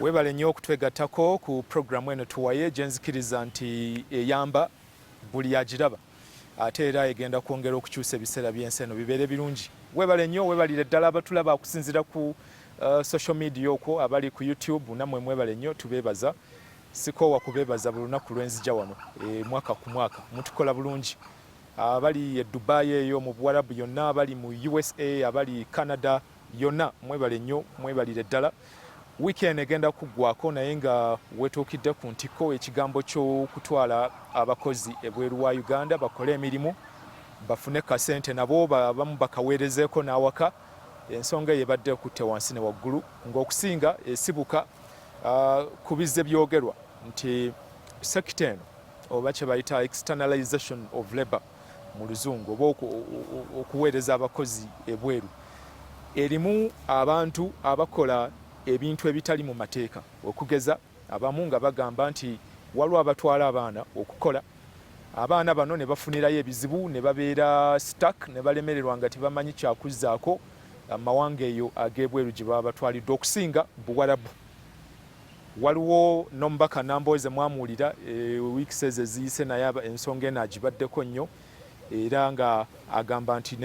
Webale nnyo okutwegattako ku programu eno tuwaye, gye nzikiriza nti eyamba buli agiraba, ate era egenda kwongera okukyusa ebiseera by'ensi eno bibeere birungi. Webale nnyo, webalire ddala abatulaba okusinziira ku social media okwo, abali ku YouTube nammwe mwebale nnyo, tubeebaza. Sikoowa kubeebaza buli lunaku lwenzija wano, mwaka ku mwaka mutukola bulungi. Abali e Dubai eyo mu Buwarabu yonna, abali mu USA, abali Canada yonna, mwebale nnyo, mwebalire ddala. Wiiki eno egenda kuggwako naye nga wetuukidde ku ntikko ekigambo ky'okutwala abakozi ebweru wa Uganda bakole emirimu bafune kasente nabo abamu bakaweerezeeko n'awaka. Ensonga eyo ebadde ekutte wansi ne waggulu ng'okusinga esibuka ku bizze byogerwa nti sekita eno oba kye bayita externalization of labor mu Luzungu oba okuweereza abakozi ebweru erimu abantu abakola ebintu ebitali mu mateeka, okugeza abamu nga bagamba nti waliwo abatwala abaana okukola, abaana bano ne bafunirayo ebizibu ne babeera stuck ne balemererwa nga tebamanyi kyakuzzaako mawanga eyo ag'ebweru gye baba batwaliddwa, okusinga Buwarabu. Waliwo n'omubaka Nambooze mwamuwulira wiiki ezo eziyise, naye ensonga eno agibaddeko nnyo era nga agamba nti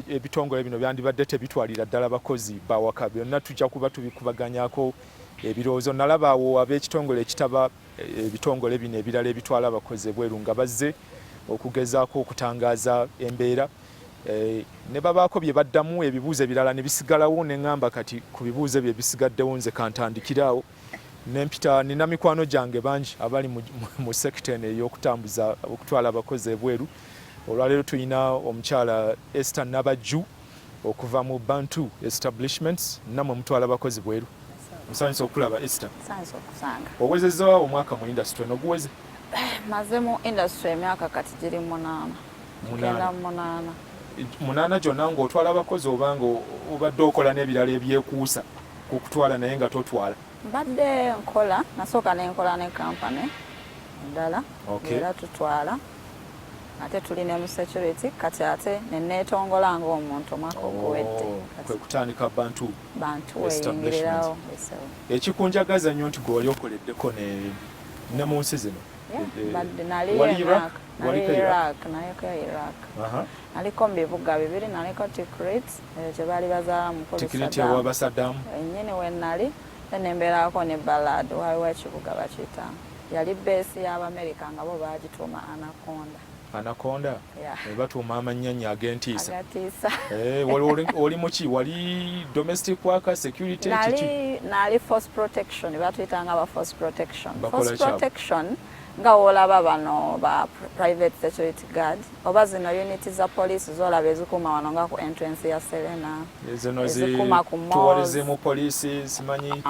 ebitongole bino byandibadde tebitwalira ddala bakozi bawaka. Byonna tujja kuba tubikubaganyako ebirowoozo. Nalaba awo ab'ekitongole ekitaba ebitongole bino ebirala ebitwala abakozi ebweru nga bazze okugezaako okutangaaza embeera, ne babaako bye baddamu, ebibuuzo ebirala ne bisigalawo, ne ŋŋamba kati ku bibuuzo ebyo ebisigaddewo nze kantandikiraawo nempita. Nina mikwano gyange bangi abali mu sekita eno ey'okutambuza okutwala abakozi ebweru. Olwaleero tulina omukyala Esther Nabajju okuva mu Bantu Establishments. Nammwe mutwala abakozi bweru. Nsanyusa okulaba, Esther. Owezezza omwaka mu industry eno? Guweze? Maze mu industry emyaka kati giri 8. Tugenda 8. 8 gyonna ng'otwala abakozi, oba nga obadde okola n'ebirala ebyekuusa ku kutwala naye nga totwala? Mbadde nkola, nasooka nenkola ne kampany endala era tutwala, ate tuli ne mu security. Kati ate neneetongola ng'omuntu omwaka oguwedde. Kwe kutandika Bantu Bantu weyingirirawo. Ekikunjagaza nnyo nti gwe wali okoleddeko ne mu nsi zino. Mbadde naliyo Iraq, naliko Iraq, naliko mu bibuga bibiri. Naliko Tikrit, eyo gye baali bazaala mukulu. Tikrit ewaba Saddam. Ennyini we nali. Nembeerako ne Balad, waliwo ekibuga bakiyita, yali base y'Abamerika nga bo bagituuma Anaconda. Anaconda? Batuuma amannyanya ag'entiisa. Agatiisa. Oli muki? Wali domestic worker, security? Nali force protection, batuyita nga ba force protection. Force protection nga woolaba bano ba private security guard, oba zino unit za police zolaba ezikuuma wano nga ku entrance ya Serena, ezikuuma ku tourism police, simanyi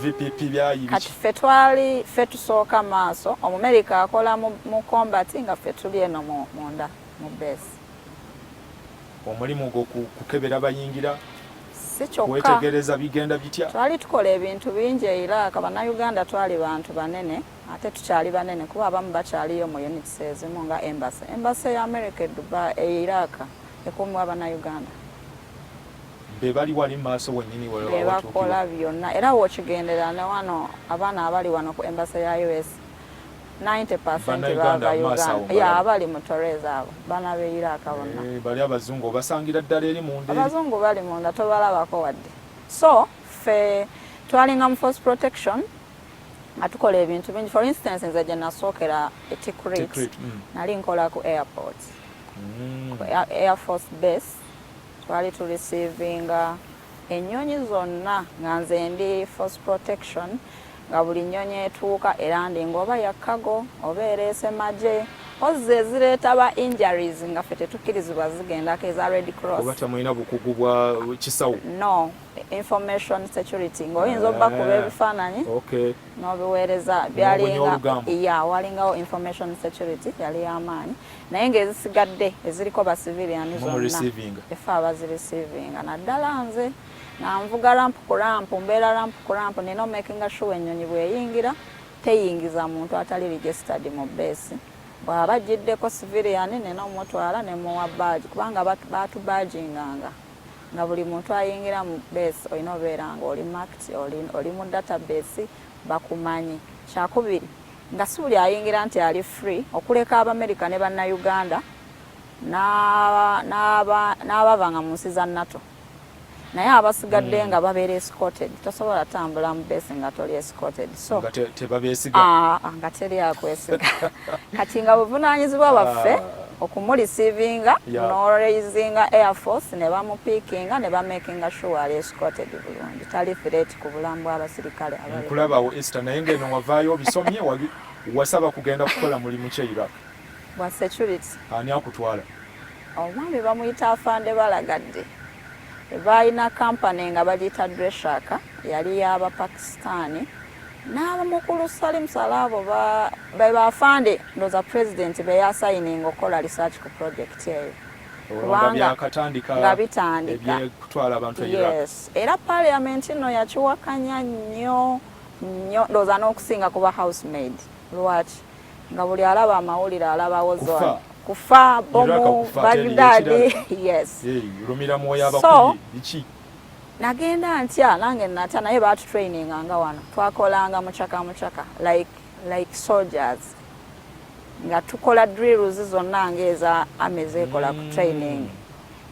VPP byayi. Kati ffe twali, ffe tusooka maaso. Omumerika akola mu combat nga ffe tuli eno munda mu base. Omulimu gwo kukebera bayingira? Si kyokka. Wetegereza bigenda bitya? Twali tukola ebintu bingi e Iraq. Bannayuganda twali bantu banene, ate tukyali banene, kuba abamu bakyaliyo mu units ezimu nga embassy. Embassy ya America e Dubai, e Iraq, ekuumibwa Bannayuganda. Be bali wali maaso wennyini? Be bakola byonna. Era wokigendera ne wano, abaana abali wano ku embassy ya US, 90% bava Uganda. Ya, abali mu Torez, abo baana b'e Iraq bonna. Bali abazungu obasangira ddala eri munda? Abazungu bali munda, tobalabako wadde. So ffe twalinga mu force protection nga tukola ebintu bingi. For instance, nze gye nasookera e Tikrit, nali nkola ku airport, ku air force base. Twali tureceivinga ennyonyi zonna nga nze ndi force protection, nga buli nnyonyi etuuka erandinga, oba ya cargo oba ereese magye, ozza ezireeta ba injuries nga ffe tetukkirizibwa zigendako, eza Red Cross. Oba temulina bukugu bwa kisawo? No, information security, ng'oyinza obbakuba ebifaananyi n'obiweereza. Byalinga ya walingawo information security yali y'amaanyi, naye ng'ezisigadde eziriko ba civilian zonna efe abazireceivinga. Naddala nze nga nvuga ramp ku ramp, mbeera ramp ku ramp, nina omakinga sure ennyonyi bw'eyingira teyingiza muntu atali registered mu base. Bw'aba agiddeko civilian, nina omutwala ne muwa badge, kubanga batubadginganga. Nga buli muntu ayingira mu base olina obeera nga oli marked, oli mu database, bakumanyi. Kyakubiri, nga si buli ayingira nti ali free, okuleka Abamerika ne Bannayuganda n'abavanga mu nsi za NATO, naye abasigadde nga babeera escorted. Tosobola tambula mu base nga toli escorted. So nga tebabeesiga. Ah, ah, nga teri akwesiga. Kati nga buvunaanyizibwa bwaffe okumureceivinga n'oraisinga air force ne bamupiikinga ne bamakinga sure ali escorted bulungi, tali threat ku bulamu bw'abasirikale abali. Nkulabawo, Esther, naye ngeno wavaayo obisomye, wasaba kugenda kukola mulimu ki e Iraq? Bwa security. Ani akutwala? Omwami bamuyita Afande Balagadde. Balina kampany nga bagiyita Dreshak, yali y'Abapakistaani n'abamukulu Salim Salabo be bafande, ndoza president be yasayininga okukola research ku project eyo. Olwo nga byakatandika? Nga bitandika. Ebyekutwala abantu e Iraq. Yes, era parliament nno yakiwakanya nnyo nnyo, ndowooza n'okusinga kuba housemaid. Lwaki? Nga buli alaba amawulire alabawo Kufa. zone kufa, Iraq bomu, kufa, teri Bagdadi. ekirala. Yes. Hey, lumira mwoyo abakubye biki? Nagenda ntya, nange natya, naye batutraininga nga wano twakolanga mucaka mucaka like soldiers, nga tukola drills zonna ngaeza army zekola ku training,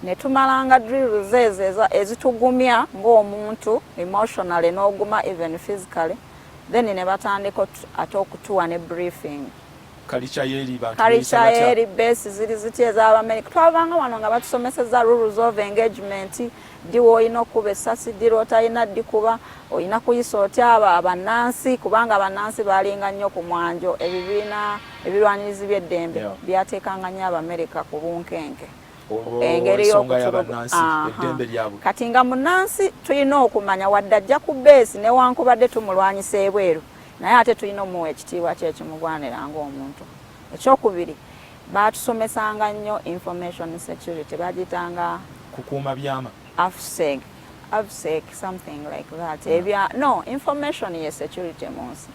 ne tumalanga drills ezo ezitugumya ng'omuntu emotionally n'oguma, even physically. Then ne batandika ate okutuwa ne briefing. Kalica yeeri bantu kalica beeyisa batya? Yeri base ziri ziti ez'Abamerika. Twavanga wano nga batusomeseza rules of engagement, ddi woolina okukuba essasi, ddi lwotalina ddikuba, olina kuyisa otya abo abannansi, kubanga abannansi balinga nnyo ku mwanjo. Ebibiina ebirwanirizi by'eddembe byateekanga nnyo Abamerika ku bunkenke. Olwo Engeri ensonga y'okutulugu- y'abannansi, eddembe lyabwe. Kati nga munansi tulina okumanya wadde ajja ku base, newankubadde tumulwanyisa ebweru, naye ate tulina omuwa ekitiibwa kye ekimugwanira ng'omuntu. Ekyokubiri, batusomesanga nnyo information security, bagiyitanga kukuuma byama. AFSEC, AFSEC, something like that. Ebya no information ye security mu nsi.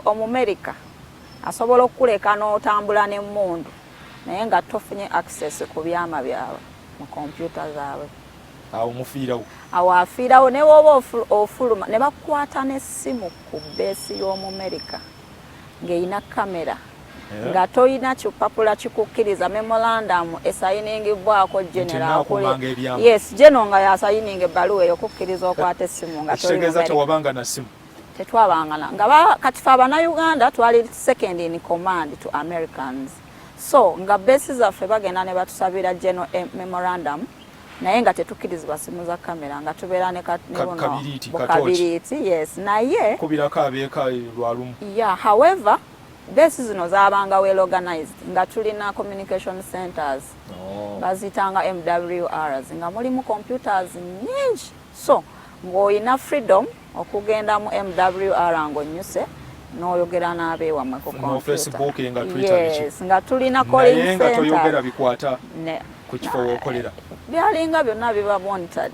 Omumerika asobola okukuleka n'otambula n'emmundu, naye nga tofunye access ku byama byabwe mu kompyuta zaabwe. Awo mufiirawo. Awo afiirawo. Ne woba ofuluma ne bakukwata n'essimu ku base y'Omumerika ng'erina kamera, nga toyina kipapula kikukkiriza, memorandum esayiningibwako general. Naakuumanga ebyama. Yes, general nga yasayininga ebbaluwa eyo okukkiriza okwata essimu nga toli Ekitegeeza Mumerika. tewabanga na ssimu. Tetwabangana nga kati fe Abannayuganda twali second in command to Americans, so nga base zaffe bagenda ne batusabira general memorandum, naye nga tetukkirizibwa simu za kamera, nga tubeera ne ne buno kabiriiti, bukabiriiti, yes, naye kubirako abeeka lwalumu. Yeah, however, base zino zabanga well organized, nga tulina communication centers. Baziyitanga MWRs, nga mulimu computers nyingi, so ng'olina freedom okugenda mu MWR ng'onnyuse n'oyogera n'abeewammwe ku No computer. Facebook nga Twitter biki. Yes, nga tulina calling Naye nga toyogera center. bikwata ku kifo wookolera. Byalinga byonna biba monitored.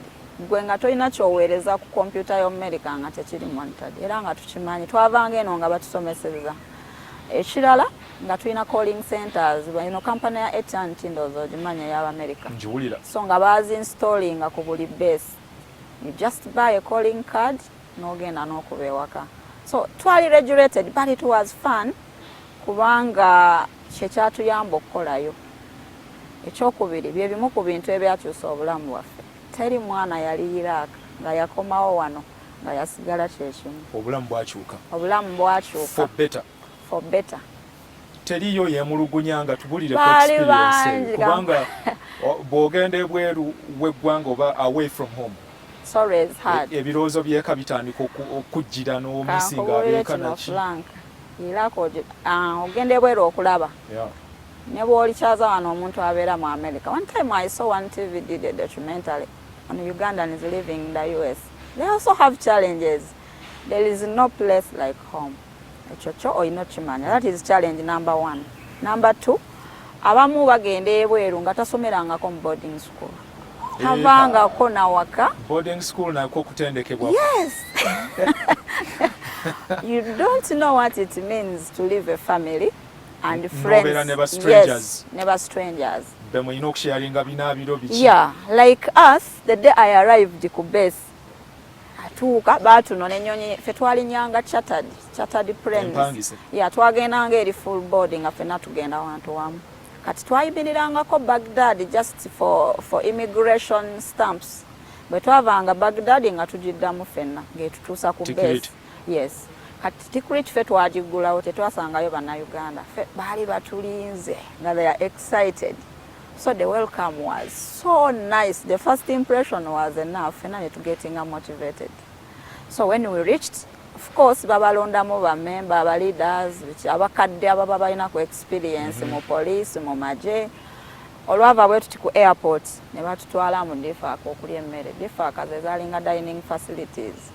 Gwe nga tolina kyoweereza ku kompyuta y'Omumerika nga tekiri monitored, era nga tukimanyi. Twavanga eno nga batusomeseza. Ekirala, nga tulina calling centers. Eno kampani ya AT&T, ndowooza ogimanya, ey'Abamerika. Ngiwulira. So nga bazinstallinga ku buli base. You just buy a calling card n'ogenda n'okuba ewaka. So twali regulated, but it was fun, kubanga kyekyatuyamba okukolayo. Ekyokubiri, bye bimu ku bintu ebyakyusa obulamu bwaffe. Teri mwana yali Iraq nga yakomawo wano nga yasigala kyekimu. Obulamu bwakyuka. Obulamu bwakyuka. For better. For better. Teriyo yemulugunya? Nga tubulire ku Baali experience eyo, bangi. Kubanga bw'ogenda ebweru w'eggwanga oba away from home, Sorry, it's hard. Ebirowoozo byeka bitandika okujjira n'omisinga Kankubuulire abeeka kino, naki. Frank, Iraq ogenda ebweru okulaba ne bw'olikyaza wano omuntu abeera mu America. One time I saw one TV did a documentary on Ugandans living in the US. They also have challenges. There is no place like home. Ekyo kyo olina okimanya. That is challenge number one. Number two, abamu bagenda ebweru nga tasomerangako mu boarding school, tavangako nawaka. Boarding school nakwo kutendekebwa. Yes, you don't know what it means to leave a family and friends. Nobeera ne ba strangers. Yes, ne ba strangers. Be mulina okusharinga binaabiro biki? Yeah, like us, the day I arrived ku base, atuuka baatunona ennyonyi, ffe twalinyanga chartered planes. Empangise. Yeah, twagendanga eri full board nga ffenna tugenda wantu wamu. Kati twayimirirangako Baghdad just for immigration stamps. Bwe twavanga Baghdad nga tugiddamu ffenna ng'etutuusa ku Tikrit. base. Yes. Kati Tikrit ffe twagiggulawo, tetwasangayo Bannayuganda. Ffe baali batulinze nga they are excited. So the welcome was so nice. The first impression was enough. Ffenna ne tugetinga motivated. So when we reached, of course babalondamu bamemba, aba leaders, abakadde ababa balina ku experience mu police, mu magye. Olwava bwe tuti ku airport ne batutwala mu DFAC okulya emmere. DFAC ze zaalinga dining facilities.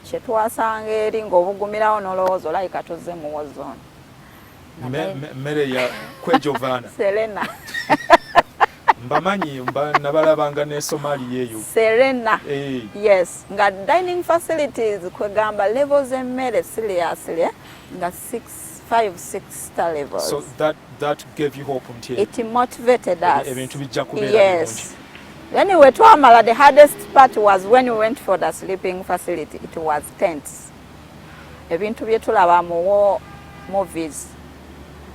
Kye twasanga eri ng'obugumirawo n'olowooza olabika tuzze mu war zone. Mmere ya kwejovaana. Serena. Mbamanyi, nabalabanga ne Somalia eyo. Serena. Hey. Yes, nga dining facilities kwegamba levels emmere seriously nga 6 5 6 star levels. So that gave you hope nti it motivated us. Ebintu bijja kubeera Yes. Then we twamala, the hardest part was when we went for the sleeping facility. It was tents. Ebintu bye tulaba mu war movies.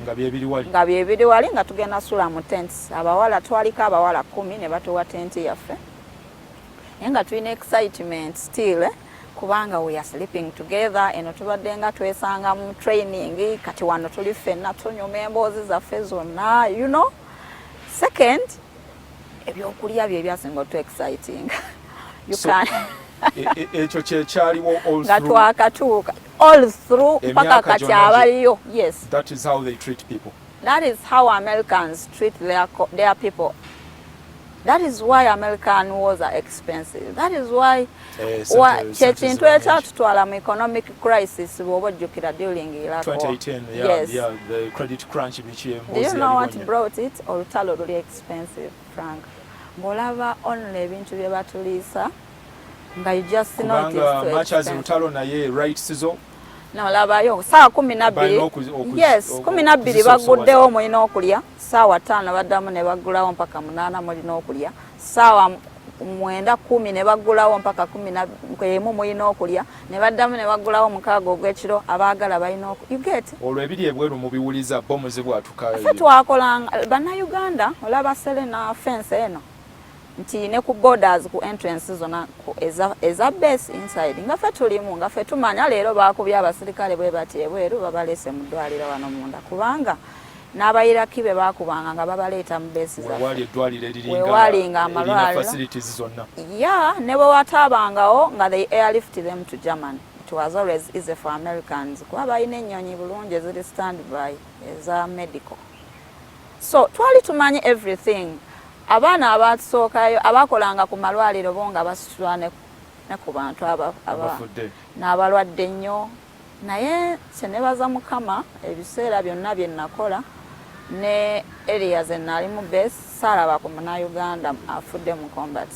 Nga byebiri wali. Nga byebiri wali, nga tugenda sula mu tents. Abawala twaliko abawala 10 ne batuwa tenti yaffe. Naye nga tulina excitement still, kubanga we are sleeping together. Eno tubadde nga twesanga mu training, kati wano tuli ffenna tunyuma emboozi zaffe zonna. Second, ebyokulya bye byasinga otu exciting. You So, can ekyo kyekyaliwo all nga through twakatuuka all through mpaka Emyaka kati gyonna abaliyo. Yes. That is how they treat people. That is how Americans treat their people. That is why American wars are expensive. That is why Sente kye kintu ziba nyingi. ekyatutwala mu economic crisis bw'oba ojjukira during Iraq war. 2018, yeah, Yes. yeah, the credit crunch biki Do emboozi you know what yaliwo nnyo. brought it? Olutalo luli expensive, Frank. Ng'olaba only ebintu bye batuliisa nga you just notice Kubanga too much as expensive. lutalo naye rights zo Nolabayo saawa kumi na bbiri. Balina Yes, 12 okuzisosowaza. baguddewo mulina okulya, saawa 5 baddamu ne baggulawo mpaka 8 mulina okulya, saawa 9 10 ne baggulawo mpaka 11 mulina okulya, ne baddamu ne baggulawo 6 ogw'ekiro, abaagala balina you get? Olwo ebiri ebweru mubiwuliza bomu zibwatuka. Ffe twakolanga Bannayuganda, olaba Serena fence eno nti ne ku borders, ku entrance zonna eza base inside, nga ffe tulimu, nga ffe tumanya leero baakubye abasirikale bwe bati ebweru, babaleese mu ddwaliro wano munda, kubanga n'Abayiraki be baakubanga nga babaleeta mu base zaffe. Wewaali eddwaliro eriringa Wewaali nga erina amalwaliro. facilities zonna. Yeah, ne bwe wataabangawo nga they airlift them to Germany. It was always easy for Americans kuba balina ennyonyi bulungi eziri standby eza medical. So twali tumanyi everything. Abaana abatusookayo abakolanga ku malwaliro bo nga basitulwa ne ku bantu abafudde n'abalwadde ennyo. Naye kyenebaza Mukama, ebiseera byonna bye nakola ne area ze nali mu base, saalaba ku Munnayuganda afudde mu combat.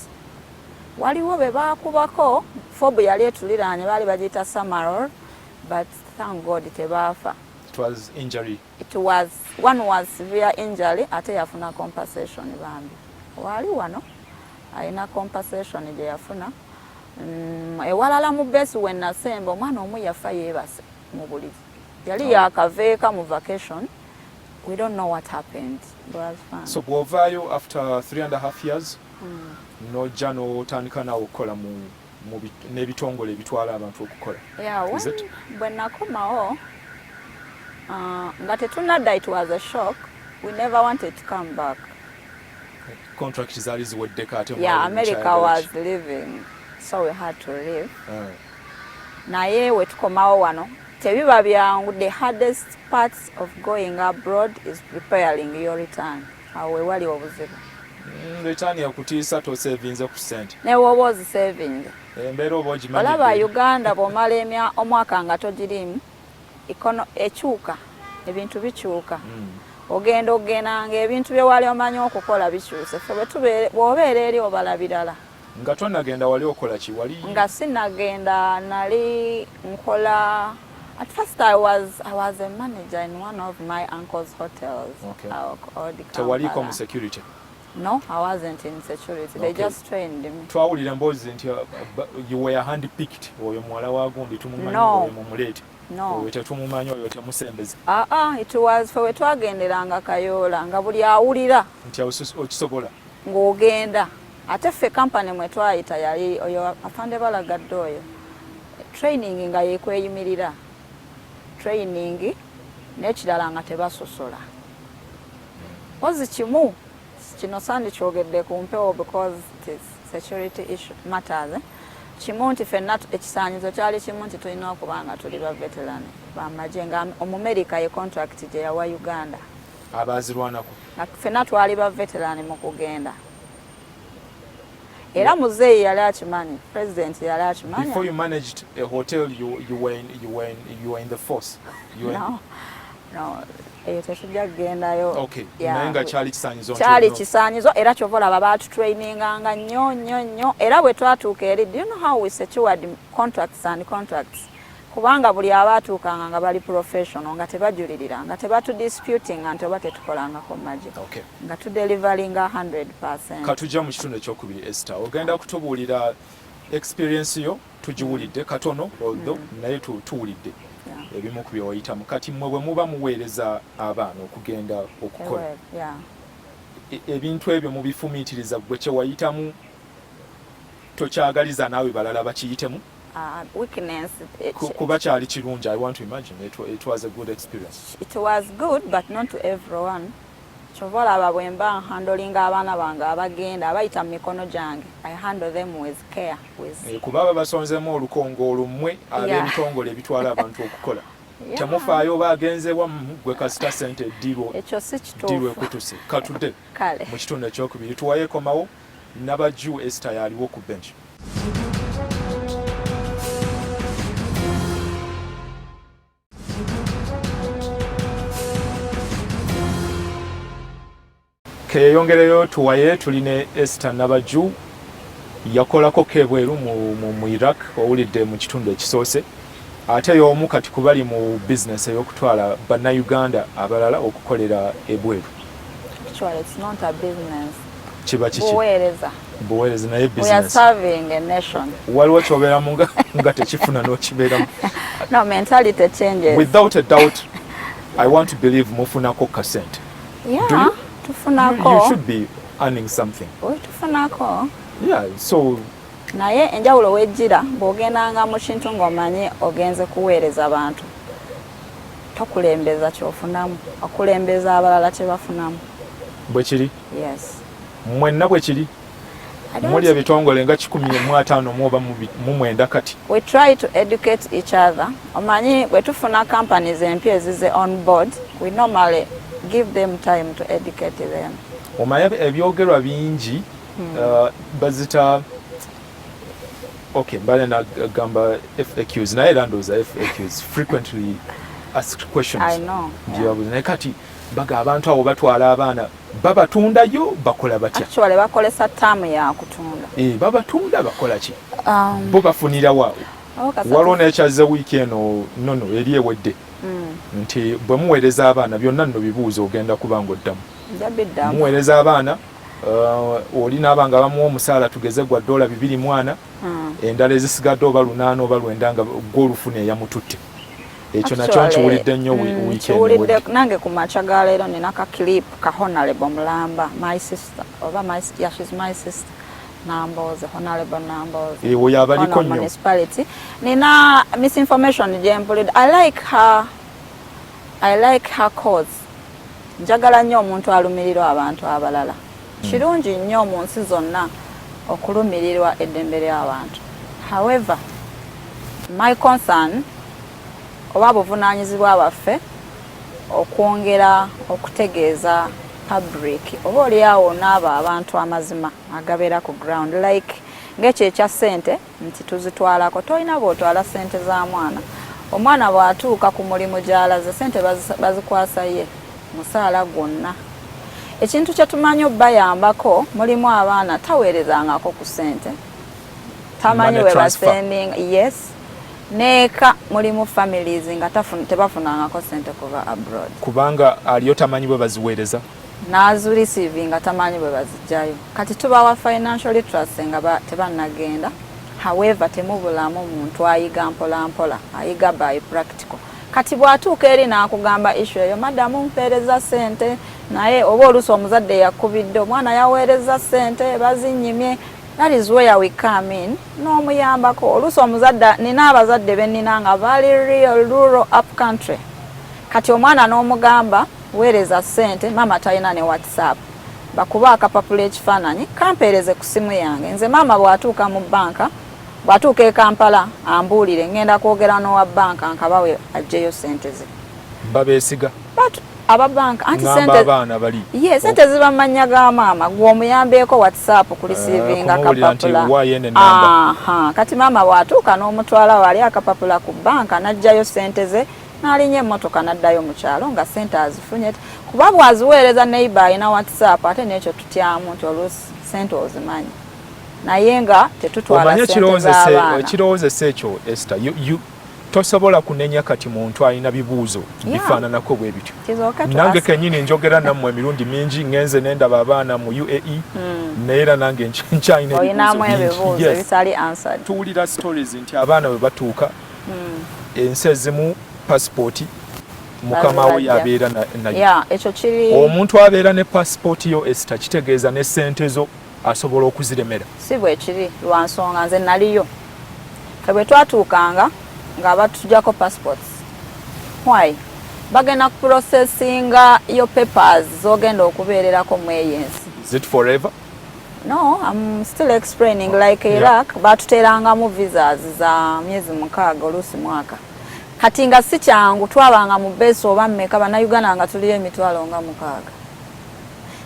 Waliwo be baakubako FOB yali etuliraanye, baali bagiyita Samarol, but thank God tebaafa. It was injury. It was, one was severe injury, ate yafuna compensation bambi. Waali wano alina compensation gye yafuna. Ewalala mu base we nasemba, omwana omu yafa yeebase mu buliri. Yali yakaveeka mu vacation. We don't know what happened. It was fun. So bw'ovaayo after 3.5 years, n'ojja n'otandika naawe okukola n'ebitongole ebitwala abantu okukola. Yeah, Is it? bwe nakomawo, nga tetunadda, it was a shock. We never wanted to come back. Contract zaali ziweddeko ate Yeah, mwali America mukyayagala was ki? leaving, so we had to leave. Eh. Naye we tukomawo wano tebiba byangu. The hardest parts of going abroad is preparing your return. Awo we wali obuzibu. Return yakutiisa, tosevinze ku ssente. Ne woba ozisevinze, Embeera oba ogimanyi. olaba Uganda bw'omala omwaka nga togirimu, ekyuka, ebintu bikyuka. Ogenda ogendanga ebintu bye wali omanyi okukola bikyuse. Ffe bw'obeera eri obala birala. Nga tonagenda wali okola ki wali? Nga sinagenda nali nkola. At first I was a manager in one of my uncle's hotels. Okay. Old Tewaliko Kampala. mu security? No, I wasn't in security. They just trained me. Twawulira emboozi nti you were hand picked, oyo muwala wa gundi tumumanyi, oyo mumuleete. No. Oyo tetumumanyi, oyo temusembeza. Ah ah, it was for we twagenderanga Kayoola nga buli awulira nti okisobola ng'ogenda. Ate ffe company mwe twayita yali oyo afande Balagadde oyo. Training nga yekweyimirira. Training n'ekirala nga tebasosola. Mpozi kimu kino sandikyogedde ku mpewo because it is security issue matters. Kimu nti ffenna ekisaanyizo kyali kimu nti tulina okuba nga tuli ba veteran bamagye, nga Omumerika ye contract gye yawa Uganda. Abaazirwanako. Nga ffenna twali ba veteran mu kugenda. Era muzeeyi yali akimanyi, president yali akimanyi. Before you managed a hotel, you were in the force. You were No. No, eyo tetujja kugendayo. Okay. Naye nga kyali kisaanyizo. Kyali kisaanyizo, era kyova olaba baatutraininganga nnyo nnyo nnyo. Era bwe twatuuka eri, do you know how we secured contracts and contracts? Kubanga buli abaatuukanga nga bali professional, nga tebajulirira, nga tebatudisputinga nti oba tetukolangako magye. Nga tudeliveringa 100%. Katujja mu kitundu ekyokubiri, Esther. Ogenda kutubuulira experience yo, tugiwulidde katono, although naye tuwulidde ebimu ku bye wayitamu. Kati mmwe bwe muba muweereza abaana okugenda okukola, ebintu ebyo mubifumiitiriza? Gwe kye wayitamu tokyagaliza naawe balala bakiyitemu? Weakness, Kuba kyali kirungi. I want to imagine it was a good experience. It was good, but not to everyone. Kyova olaba bwe mba nhandlinga abaana bange abagenda abayita mu mikono gyange, I handle them with care, with Eh, kuba babasonzemu olukongo mmwe ab'ebitongole ebitwala abantu okukola, temufaayo oba agenze wamu, gwe kasita sente eddirwo Ekyo si ddirwo kituufu. Ekutuse. Katudde Kale. mu kitundu ekyokubiri, tuwayekomawo Nabaju Esther yaliwo ku bench. Keyeyongereyo tuwaye, tuli ne Esther Nabaju, yakolako kebweru mu Iraq, owulidde mu kitundu ekisoose, ate y'omu kati kubali mu bizinesi ey'okutwala Bannayuganda abalala okukolera ebweru. Actually, it's not a business. Kiba kiki? Buweereza. Buweereza, naye We are business. Serving a nation. Waliwo kyobeeramu nga tekifuna n'okibeeramu. No, mentality changes. Without a doubt, I want to believe mufunako kasente. Yeah, Do you? Tufunako. You should be earning something. We tufunako. Yeah, so Naye enjawulo wejjira bw'ogendanga mu kintu ng'omanyi ogenze kuweereza bantu, tokulembeza kyofunamu, okulembeza abalala kye bafunamu. Bwe kiri. Yes. Mwenna bwe kiri. I don't Muli ebitongole nga 150 mu oba mu 90 kati. We try to educate each other. Omanyi bwe tufuna companies empya ezize on board, we normally give them time to educate them. Omanyi ebyogerwa bingi, bazita, okay, mbale nagamba FAQs, naye era ndowooza FAQs, frequently asked questions. I know. Yeah. Byebabuuza. Naye kati baga abantu abo batwala abaana, babatundayo, bakola batya? Actually bakolesa term ya kutunda. Eh, babatunda, bakola ki? Bo bafunirawa? Oh, Waliwo n'ekyazze wiiki eno nono eri ewedde nti bwe muweereza abaana byonna nno bibuuzo ogenda kuba ng'oddamu. Nja biddamu. Muweereza abaana, oli n'aba nga bamuwa omusaala tugeze gwa $2 mwana, endala ezisigadde oba 800 oba 900 nga gw'olufuna eyamututte. Ekyo nakyo Actually, nkiwulidde nnyo wiiki eno nkiwulidde ewedde. Nange ku makya ga leero nina ka clip ka Honorable Mulamba, my sister, oba my, yeah, she's my sister, Namboze, Honorable Namboze. Eh, oyo abaliko Ono nnyo. Municipality. Nina misinformation gye mpulidde. I like her, I like her cause. Njagala nnyo omuntu alumirirwa abantu abalala. Kirungi nnyo mu nsi zonna okulumirirwa eddembe ly'abantu. However, my concern oba buvunaanyizibwa bwaffe okwongera okutegeeza public oba oliawo n'abo abantu amazima agabeera ku ground, like ng'ekyo ekya ssente nti tuzitwalako. Tolina bw'otwala ssente za mwana. Omwana bw'atuuka ku mulimu gy'alaze, ssente bazikwasa ye musaala gwonna. Ekintu kye tumanyi obbayambako, mulimu abaana taweerezangako ku ssente, tamanyi Money we transfer. Basendinga. Yes, neeka mulimu families nga tebafunangako ssente kuva abroad. Kubanga aliyo tamanyi bwe baziweereza. N'azireceive nga tamanyi bwe bazijjayo. Kati tubawa financial literacy nga tebannagenda. However, temubulamu muntu ayiga mpola mpola, ayiga by practical. Kati bw'atuuka eri n'akugamba issue eyo, "Madamu, mpeereza ssente," naye oba oluusi omuzadde yakubidde omwana, yaweereza ssente, bazinnyimye. That is where we come in n'omuyambako. Oluusi omuzadde, nina abazadde bennina nga bali real rural up country. Kati omwana n'omugamba, "Weereza ssente, maama talina ne WhatsApp, bakuba akapapula ekifaananyi kampeereze ku simu yange. Nze maama bw'atuuka mu banka, bw'atuuka e Kampala ambuulire, ngenda kwogera n'owa banka nkabawe aggyeyo ssente ze." Babeesiga? But ababanka anti sente abaana bali ye sente ziba mannya ga maama, gwe omuyambyeko WhatsApp kureceivinga kapapula. Aha, kati maama bw'atuuka n'omutwala wali akapapula ku banka, n'aggyayo ssente ze, n'alinnya emmotoka n'addayo mu kyalo nga ssente azifunye. Kuba bw'aziweereza neighbor alina WhatsApp, ate n'ekyo tutyamu nti oluusi ssente ozimanyi naye nga tetutwala ssente z'abaana. Ekirowoozesa ekyo, Esther, tosobola kunenya kati muntu alina bibuuzo bifaananako bwe bityo. Nange kenyini njogera nammwe emirundi mingi, ngenze nendaba abaana mu UAE, naye era nange nkyalina. Ebibuuzo. Tuwulira stories nti abaana bwe batuuka ensi ezimu, passport mukama we yabeera nayo. Omuntu abeera ne passport yo, Esther, kitegeeza ne sente zo asobola okuziremera. Si bwe kiri, lwansonga nze naliyo. Fe bwe twatuukanga nga batujjako passports. Why? Bagenda kuprocessinga your papers zogenda okubeererako mu eyo ensi. Is it forever? No, I'm still explaining. Like Iraq, batuteerangamu visas za myezi 6, oluusi mwaka. Kati nga si kyangu, twabanga mu base oba mmeka, Bannayuganda nga tuliyo emitwalo nga 6,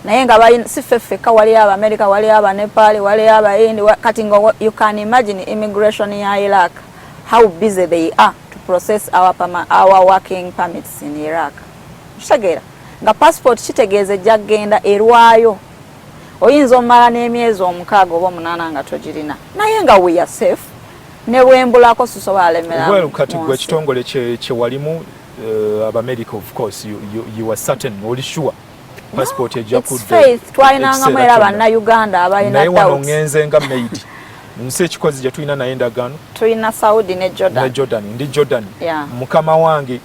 naye nga si ffe ffekka, waliyo Abamerika, waliyo Abanepali, waliyo Abayindi. Kati nga you can imagine immigration ya Iraq, how busy they are to process our working permits in Iraq. Kitegeera nga passport kitegeeza ejja kgenda erwayo, oyinza omala n'emyezi 6 oba 8 nga togirina, naye nga we are safe. Ne bwembulako sisobola lemera. Well, kati gwe ekitongole kyewalimu, Abamerika, of course you are certain, oli sure passport ejja kudda. Twalinangamu era Bannayuganda abalina. Naye wano ngenze nga maid, nsi ekikozi gye tulina naye endagaano? Tulina Saudi ne Jordan. Ne Jordan. Ndi Jordan, mukama wange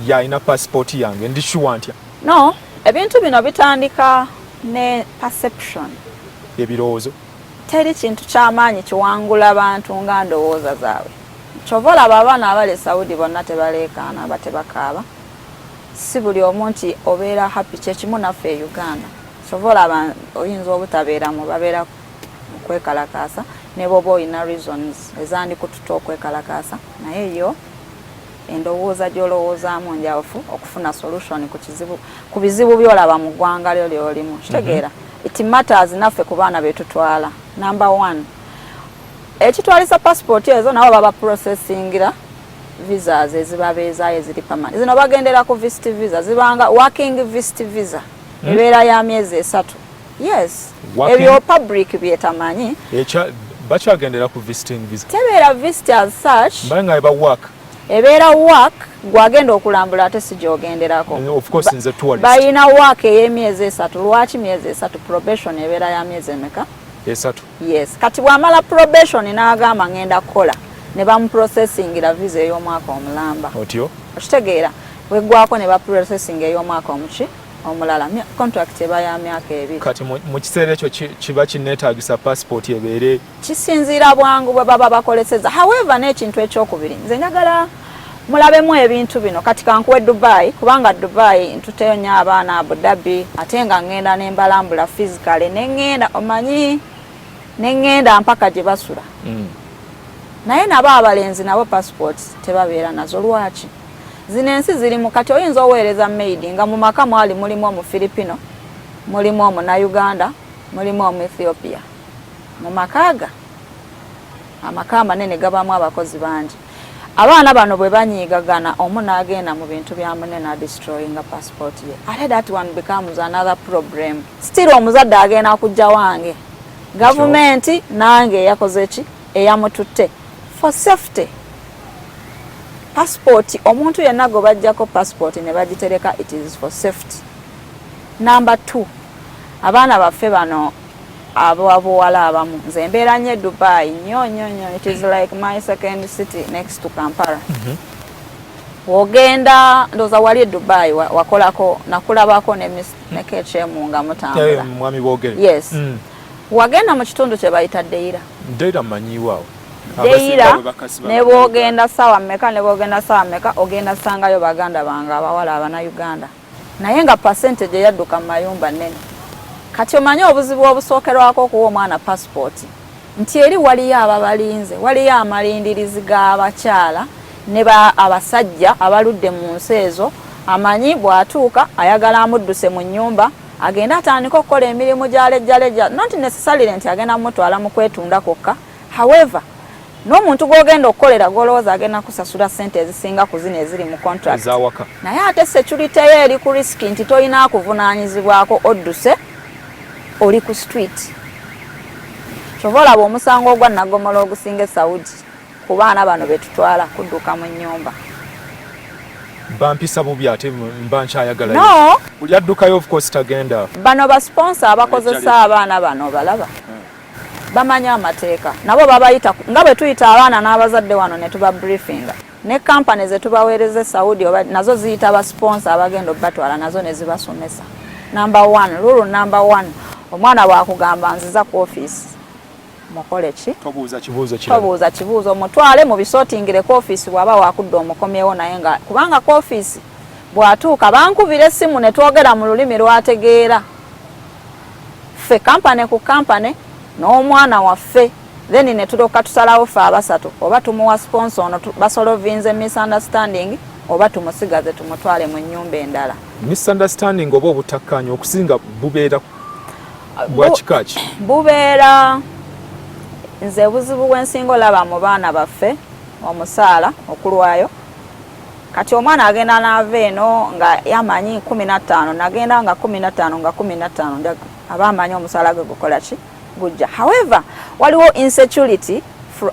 yalina passport yange, ndi sure ntya? No, ebintu bino bitandika ne perception. Ebirowoozo. Teri kintu kyamaanyi kiwangula bantu nga ndowooza zaabwe. Kyova olaba abaana abali e Saudi bonna tebaleekaana, aba tebakaaba. Si buli omu nti obeera happy. Kyekimu naffe e Uganda, kyova olaba oyinza obutabeeramu, babeera mu kwekalakaasa, ne bwoba olina reasons ezandikututa okwekalakaasa, naye yo endowooza gy'olowoozaamu njawufu okufuna solution ku kizibu, ku bizibu by'olaba mu ggwanga lyo lyolimu. Kitegeera, it matters naffe ku baana betutwala. Number one, ekitwalisa passport ezo, nabo baba processingira visas ezibabeezaayo eziri permanent. Zino bagendera ku visit visa, zibanga working visit visa, Ebeera ya myezi 3, yes. Ebyo public byetamanyi. Bakyagendera ku visiting visa? Tebeera visit as such. Mbaye nga eba work. Ebeera work, gwagenda okulambula ate si gyogenderako. Of course, nze tourist. Balina work ey'emyezi 3. Lwaki myezi 3? Probation ebeera ya myezi emeka? 3. Yes. Kati bw'amala probation n'agamba ngenda kukola, ne bamuprocessingira visa ey'omwaka omulamba. Otyo. Okitegeera, weggwako ne baprocessing ey'omwaka omuki omulala. Contract eba ya myaka 2. Kati mu kiseera ekyo kiba kineetaagisa passport ebeere? Kisinziira bwangu bwe baba bakoleseza. However, n'ekintu ekyokubiri, nze njagala mulabemu ebintu bino. Kati kankuwe Dubai, kubanga Dubai ntuteyo nnyo abaana, Abu Dhabi, ate nga ŋŋenda ne mbalambula physically, ne ŋŋenda, omanyi, ne ŋŋenda mpaka gye basula. Naye nabo abalenzi nabo passport tebabeera nazo. Lwaki? Zino ensi zirimu, kati oyinza oweereza maid nga mu maka mwali mulimu Omufilipino, mulimu Omunauganda, mulimu Omuethiopia mu makaaga. Amaka amanene gabamu abakozi bangi. Abaana bano bwe banyiigagana, omu n'agenda mu bintu bya munne n'adestroyinga passport ye, ate that one becomes another problem still. Omuzadde agenda kujja wange, gavumenti nange eyakoze ki, eyamututte. For safety, passport, omuntu yenna gwe bajjako passport ne bagitereka, it is for safety. Number 2, abaana baffe bano ababuwala abamu, nze mbeera nnyo e Dubai nnyo nnyo nnyo, it is like my second city next to Kampala. Wogenda ndowooza wali e Dubai wakolako, nakulabako ne KHM nga mutambula. Mwami Bogere. Yes. Wagenda mu kitundu kye bayita Deira. Deira mmanyiiwo. Deira ne bwogenda saawa mmeka, ne bwogenda saawa mmeka, ogenda sangayo baganda bange abawala Abannayuganda, naye nga percentage eyadduka mu mayumba nnene. Kati omanye obuzibu obusookerwako okuwa omwana passport nti eri waliyo ababalinze, waliyo amalindirizi g'abakyala ne abasajja abaludde mu nsi ezo. Amanyi bw'atuuka ayagala amudduse mu nnyumba, agende atandike okukola emirimu gya lejjalejja, not necessarily nti agenda mutwala mu kwetunda kwokka. However, n'omuntu gw'ogenda okukolera gw'olowooza agenda kusasula ssente ezisinga ku zino eziri mu contract, naye ate security ye eri ku risk nti tolina kuvunaanyizibwako, odduse oli ku street. Kyova olaba omusango ogwa naggomola ogusinga e Saudi ku baana bano betutwala kudduka mu nnyumba. Bampisa bubi ate mba nkyayagala. No. Buli addukayo, of course, tagenda. Bano ba sponsor abakozesa abaana bano balaba bamanyi amateeka, nabo babayita nga bwe tuyita abaana n'abazadde wano ne tuba briefinga. Ne kampani ze tubaweereza e Saudi oba nazo ziyita ba sponsor abagenda obatwala, nazo ne zibasomesa. Number one rule, number one, omwana bw'akugamba nziza ku office, mukole ki? Tobuuza kibuuzo kirala. Tobuuza kibuuzo, mutwale mubisortingire ku office. Bw'aba wakudda omukomyewo, naye nga kubanga ku office bw'atuuka bankubira essimu ne twogera mu lulimi lwategeera ffe, kampane ku kampane n'omwana waffe, then ne tulyoka tusalawo ffe abasatu oba tumuwa sponsor ono basolvinze misunderstanding oba tumusigaze tumutwale mu nnyumba endala. Misunderstanding oba obutakkaanya okusinga bubeera bwa kika ki? Bubeera, nze obuzibu bwensinga olaba mu baana baffe, omusaala okulwayo. Kati omwana agenda n'ava eno nga yamanyi 15, nagenda nga 15, nga 15, aba amanyi omusaala gwe gukola ki, gujja. However, waliwo insecurity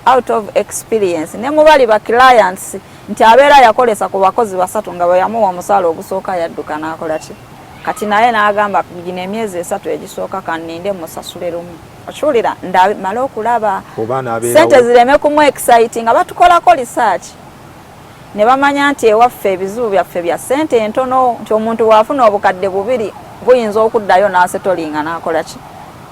out of experience ne mubali ba clients nti abeera yakolesa ku bakozi basatu nga bwe yamuwa omusaala ogusooka yadduka n'akola ki. Kati naye n'agamba gino emyezi 3 egisooka kanninde musasule lumu, okiwulira, male okulaba sente zireme kumu excite. Nga batukolako research ne bamanya nti ewaffe ebizibu byaffe bya ssente entono, nti omuntu bw'afuna obukadde 2 buyinza okuddayo n'asettlinga n'akola ki,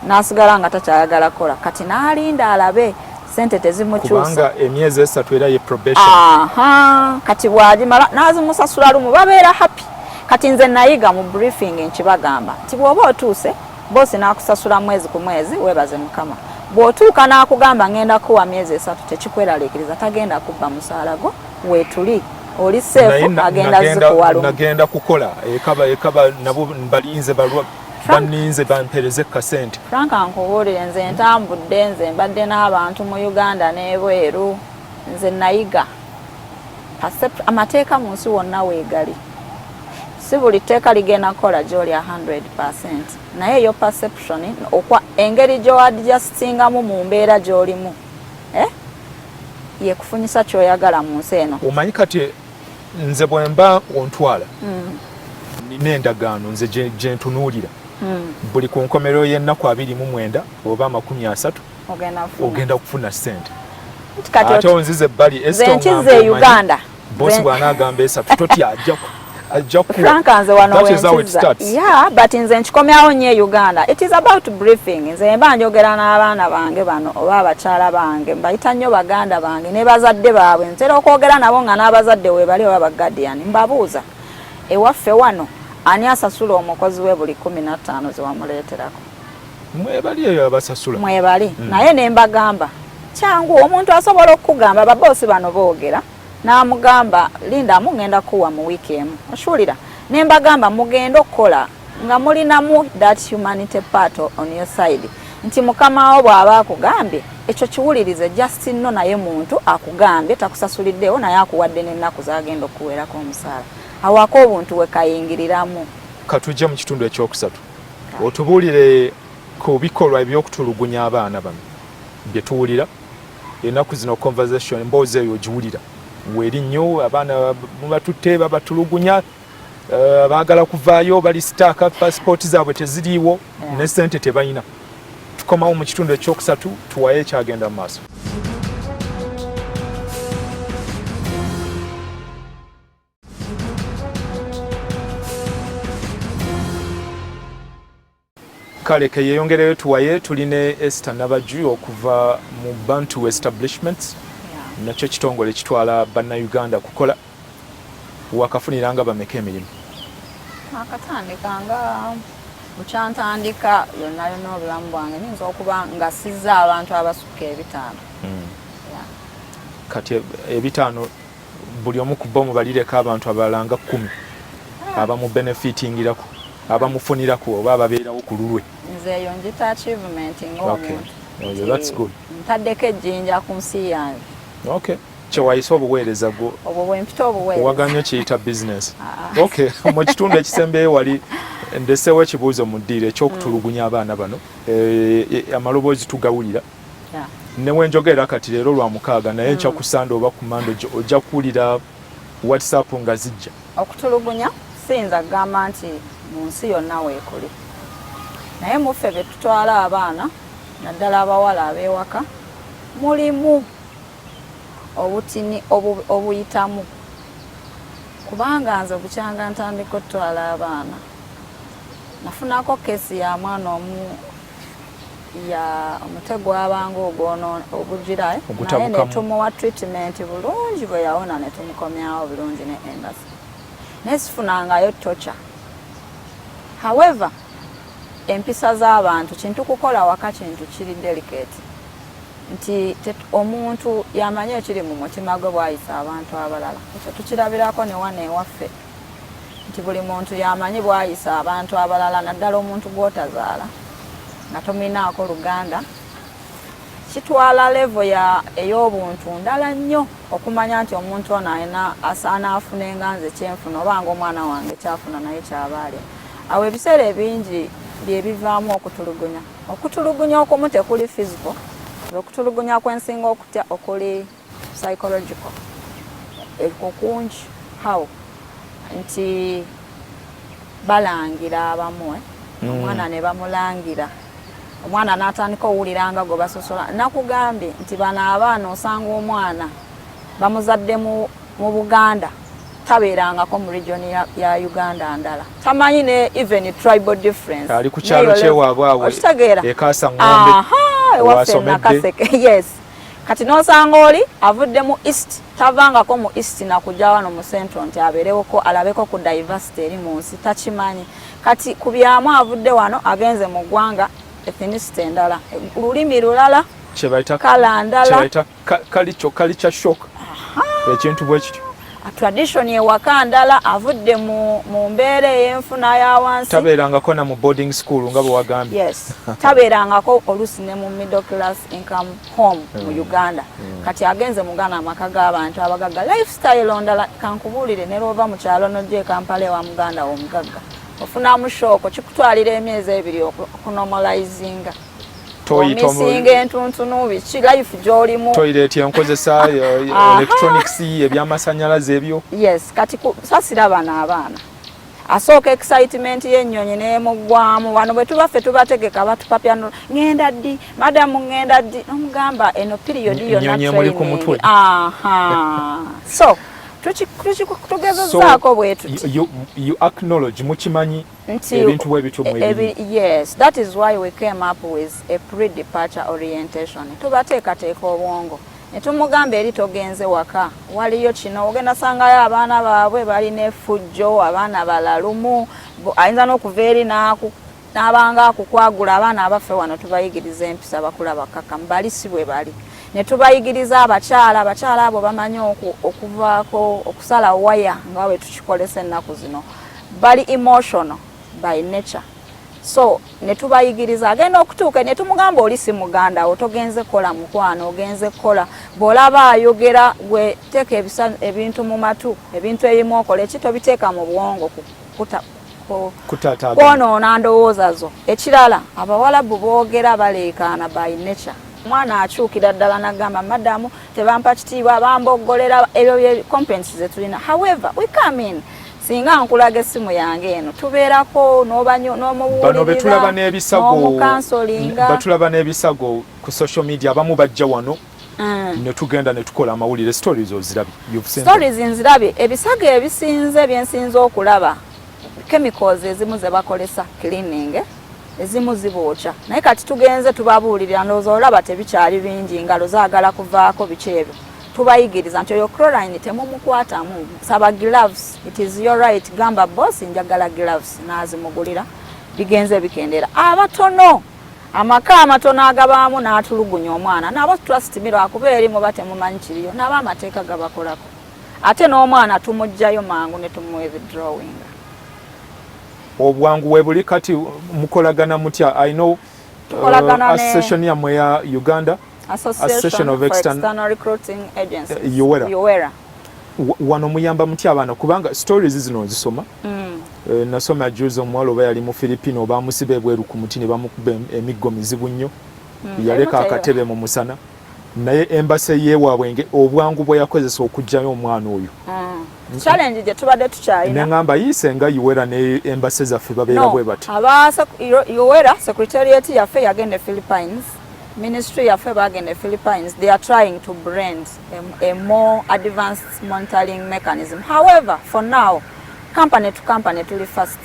n'asigala nga takyayagala kukola. Kati n'alinda alabe sente tezimukyusa. Kubanga emyezi 3 era ye probation. Aha, kati bw'agimala n'azimusasula lumu, babeera happy. Kati nze nayiga mu briefing nkibagamba nti bw'oba otuuse bosi n'akusasula mwezi ku mwezi, weebaze Mukama. Bw'otuuka n'akugamba ngenda kuwa myezi 3, tekikweraliikiriza, tagenda kubba musaala gwo, weetuli oli safe, agenda zikuwa lumu. Nagenda kukola ekaba ekaba nabo mbalinze, balwa baninze bampereze kasente. Frank, nkubuulire, nze ntambudde, nze mbadde n'abantu mu Uganda n'ebweru, nze nayiga amateeka mu nsi wonna weegali. Si buli tteeka ligenda kukola gy'oli 100, naye eyo perception okwa engeri gy'oadjustingamu mu mbeera gy'olimu, eh? Yekufunyisa ky'oyagala mu nsi eno. Omanyi kati nze bwe mba ontwala, nina endagaano nze gye ntunuulira. Buli ku nkomerero y'ennaku 29 oba 30 ogenda kufuna ssente, ate onziza ebbali. Nze nkiza e Uganda. Bosi bw'anaagamba 3, totya, ajja. Frank, nze wano wenkiza, yeah, but nze nkikomyawo nnyo e Uganda. It is about briefing. Nze mba njogera n'abaana bange bano oba abakyala bange, mbayita nnyo baganda bange ne bazadde baabwe. Ntera okwogera nabo nga n'abazadde weebali oba baguardian. Mbabuuza, ewaffe wano ani asasula omukozi we buli 15 ze wamuleeterako? Mwebali eyo abasasula. Mwebali. Naye ne mbagamba kyangu, omuntu asobola okukugamba, baboosi bano boogera n'amugamba lindamu ngenda kuwa mu wiiki emu, okiwulira? Ne mbagamba mugende okukola nga mulinamu that humanity part on your side, nti mukama wo bw'aba akugambye ekyo kiwulirize, just no, naye muntu akugambye takusasuliddewo, naye akuwadde n'ennaku z'agenda okuweerako omusaala, awaako obuntu we kayingiriramu. Katujje mu kitundu ekyokusatu otubuulire ku bikolwa eby'okutulugunya abaana bano bye tuwulira ennaku zino. Conversation, emboozi eyo ogiwulira weeri nnyo, abaana mubatutte babatulugunya. Baagala kuvaayo, bali stuck, passport zaabwe teziriiwo ne sente tebalina. Tukomawo mu kitundu ekyokusatu tuwaye ekyagenda mu maaso. Kale keyeyongereyo tuwaye, tulina Esther Nabaju okuva mu Bantu Establishments, nakyo kitongole kitwala Bannayuganda kukola. Wakafuniranga bameka emirimu? Akatandika nga bukyantandika yonna yonna obulamu bwange, nyinza okuba nga sizza abantu abasukka 500. Kati 500 buli omu ku bo mubalireko abantu abalala nga 10 abamubenefitingirako, abamufunirako oba ababeerawo ku lulwe. Nze eyo njita achievement ng'omuntu. Okay. That's good. Ntaddeko ejjinja ku nsi yange. Okay. Kyewayise obuweereza gwo. Obwo bwe mpita obuweereza. Owaganya kiyita business. Okay. Mu kitundu ekisembeyo wali ndeseewo ekibuuzo mu ddiiro eky'okutulugunya abaana bano. Amaloboozi tugawulira. Ne wenjogera kati leero lwa mukaaga, naye nkya ku Sande oba ku Mande ojja kuwulira WhatsApp nga zijja. Okutulugunya siyinza kugamba nti mu nsi yonna weekuli, naye muffe be tutwala abaana naddala abawala ab'ewaka mulimu obutini obuyitamu, kubanga nze bukyanga ntandika otutwala abaana nafunako kesi ya mwana omu ya omutego abanga ogwono ogugira, naye netumuwa treatment bulungi, bwe yawona netumukomyawo bulungi ne embassy, naye sifunangayo torture. However, empisa z'abantu kintu kukola waka kintu kiri delicate nti omuntu yamanyi ekiri mu mutima gwe bw'ayisa abantu abalala. Ekyo tukirabirako ne wano ewaffe nti buli muntu yamanyi bw'ayisa abantu abalala, naddala omuntu gw'otazaala nga tominaako luganda. Kitwala level ya ey'obuntu ndala nnyo okumanya nti omuntu ono alina asaana afune nga nze kyenfuna oba nga omwana wange kyafuna naye kyaba alya. Awo ebiseera ebingi bye bivaamu okutulugunya. Okutulugunya okumu tekuli physical, okutulugunya kwensinga okutya okuli psychological, okungi how nti balangira abamu omwana ne bamulangira, omwana n'atandika owulira nga gwe basosola. Nakugambye nti bano abaana osanga omwana bamuzadde mu Buganda, tabeerangako mu region ya Uganda ndala, tamanyi ne even tribal difference. Ali ku kyalo kyewaabwe awo okitegeera ekasa ng'ombe ewaffe Nakaseke. Yes, kati n'osanga oli avudde mu east, tavangako mu east nakujja wano mu central nti abeerewoko alabeko ku diversity eri mu nsi, takimanyi. Kati ku byamu avudde wano agenze mu ggwanga ethnicity endala, lulimi lulala, kala ndala, culture shock, ekintu bwe kityo. Tradition ewaka ndala, avudde mu mbeera ey'enfuna ya wansi, tabeerangako na mu boarding school nga bwe wagambye. Yes, tabeerangako oluusi ne mu middle class income home mu Uganda. Kati agenze mu Ghana, amaka g'abantu abagagga, lifestyle ndala. Kankubuulire, ne lwova mu kyalo n'ojja e Kampala ewa muganda wo omugagga, ofunamu shock, kikutwalira emyezi 2 okunormalizinga, omisinga entuntunu, biki, life gy'olimu, toilet enkozesa, electronics, ebyamasanyalaze ebyo. Yes, kati sasira bano abaana asooka excitement y'ennyonyi n'emuggwamu. Wano bwe tuba ffe tubategeka, batupapya, ŋŋenda ddi madamu, ŋŋenda ddi? Nomugamba eno period yonna training. Aha, so tugezezaako bwe tuti. You acknowledge, mukimanyi ebintu bwe bityo mwebiri. Yes, that is why we came up with a pre-departure orientation. Tubateekateeka obwongo ne tumugamba eri togenze waka, waliyo kino, ogenda sangayo abaana baabwe balina effujjo, abaana balalumu, ayinza n'okuva eri n'abanga akukwagula. Abaana abaffe wano tubayigiriza empisa, bakula bakakamu, bali si bwe bali. Ne tubayigiriza abakyala, abakyala abo bamanyi okuvaako okusala waya nga bwe tukikolesa ennaku zino, bali emotional by nature. So ne tubayigiriza, agenda okutuuka ne tumugamba oli si muganda wo, togenze kukola mukwano, ogenze kukola. Bw'olaba ayogera, gwe teeka ebintu mu matu, ebintu ebimu okola eki tobiteeka mu bwongo kwonoona ndowooza zo. Ekirala, abawalabu boogera baleekaana by nature. Omwana akyukira ddala nagamba, madamu tebampa kitiibwa, bamboggolera. Ebyo bye complaints ze tulina. However, we come in. Singa nkulaga essimu yange eno, tubeerako Bano betulaba n'ebisago, n'omucounselinga. Batulaba n'ebisago ku social media, abamu bajja wano ne tugenda ne tukola amawulire. Stories ozirabye? You've seen them. Stories nzirabye. Ebisago ebisinze byensinze okulaba, chemicals ezimu ze bakolesa cleaning, ezimu zibookya, naye kati tugenze tubabuulirira. Ndowooza olaba tebikyali bingi, ngalo zaagala kuvaako, biki ebyo. Tubayigiriza nti oyo chlorine temumukwatamu, saba gloves, it is your right. Gamba boss, njagala gloves, n'azimugulira. Bigenze bikendera. Abatono, amaka amatono agabaamu n'atulugunya omwana, nabo trust me, lwakuba eri muba temumanyi kiriyo, nabo amateeka gabakolako, ate n'omwana tumuggyayo mangu ne tumuwithdrawinga. Obwangu we buli kati mukolagana mutya? I know Tukolagana association yammwe ya Uganda Association, Association of for External Recruiting Agencies. UWERA. UWERA. Wano muyamba mutya abaana? Kubanga stories zino nzisoma. Nasoma juzi omuwala oba yali mu Filipino, bamusiba ebweru ku muti ne bamukuba emiggo mizibu nnyo. Yaleka Erimu. akatebe mu musana, naye embassy yewaabwe nge obwangu bwe yakozesa okuggyayo omwana oyo. Challenge gye tubadde tukyalina, Neŋŋamba yiise nga UWERA ne embassy zaffe babeera no bwe bati. Aba UWERA secretariat yaffe yagenda e Philippines, ministry yaffe bagenda e Philippines. They are trying to brand a more advanced monitoring mechanism. However, for now, company to company tuli fast.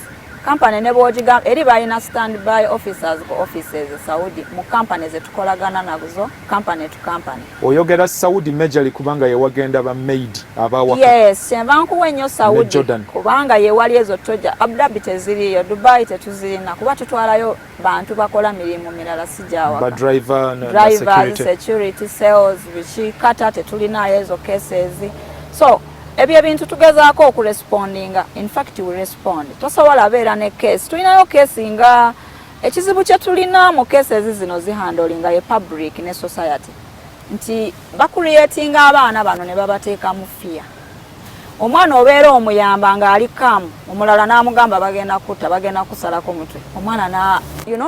Company ne bwogigamba eri balina standby officers ku offices e Saudi, mu company zetukolagana nazo, company to company. Oyogera Saudi majorly kubanga yewagenda ba maid abawaka. Yes, kyenva nkuwa ennyo Saudi, Jordan. kubanga yewali ezo toja. Abu Dhabi teziriyo, Dubai tetuzirina, kuba tutwalayo bantu bakola mirimu mirala, si gyawaka. Ba driver na Drivers, security. Security, sales, biki. Kata tetulinayo ezo cases. So ebyo ebintu tugezaako okurespondinga. In fact, we respond. Tosobola beera ne case, tulinayo case nga ekizibu kye tulina mu cases zino zihandlinga ye public ne society, nti bacreatinga abaana bano ne babateekamu fear. Omwana obeera omuyamba ng'ali kamu, omulala n'amugamba bagenda kutta, bagenda kusalako mutwe. Omwana na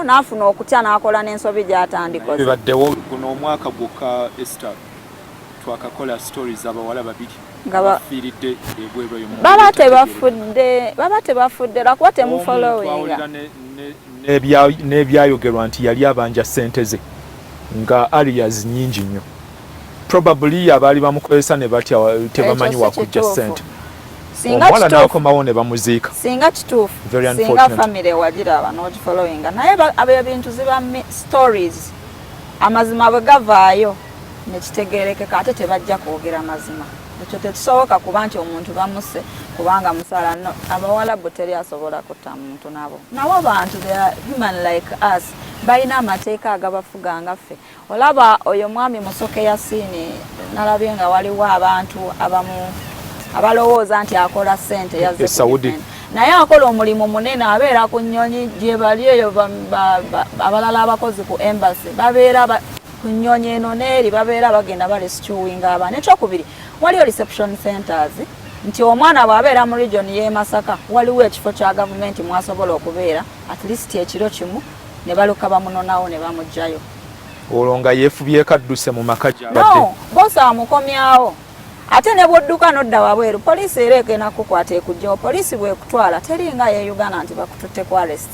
n'afuna okutya n'akola n'ensobi gy'atandikoze. Bibaddewo guno omwaka gwokka, Esther, twakakola stories abawala babiri Nga bafiiridde ebweru eyo mu Baba ngeri tebafudde, baba tebafudde lwakuba Omu temufollowinga. twawulira n'ebyayogerwa nti yali abanja ssente ze nga arrears nyingi nnyo, probably abaali bamukozesa ne batya, tebamanyi Ekyo si wakujja kituufu. ssente. Singa Omuwala kituufu, n'akomawo ne bamuziika. Singa kituufu, Very singa unfortunate. family wagiraba n'ogifollowinga, naye abo ebintu ziba stories. Amazima bwe gavaayo nekitegerekeka, ate tebajja kwogera mazima. Ekyo tekisoboka kuba nti omuntu bamuse kubanga musala. No, abawalabu teri asobola kutta muntu. Nabo bantu, they are human like us, balina amateeka agabafuga nga ffe. Olaba oyo mwami Musoke Yasiini, nalabye nga waliwo abantu abamu abalowooza nti akola ssente, yazze E Saudi. ku naye akola omulimu munene, abeera ku nnyonyi gye bali eyo. Abalala abakozi ku embassy babeera ku nnyonyi eno n'eri, babeera bagenda barescuinga abaana. Ekyokubiri, waliyo reception centers, nti omwana bw'abeera mu region y'e Masaka, waliwo ekifo kya gavumenti mwasobola okubeera at least ekiro kimu, ne baluka bamunonawo ne bamuggyayo. Olwo nga yeefubyeko adduse mu maka gy'abadde. No, boss amukomyawo. Ate ne bwodduka nodda wabweru, poliisi era egenda kukwata ekugjawo. Poliisi bwekutwala teringa ye Uganda nti bakututte ku arrest.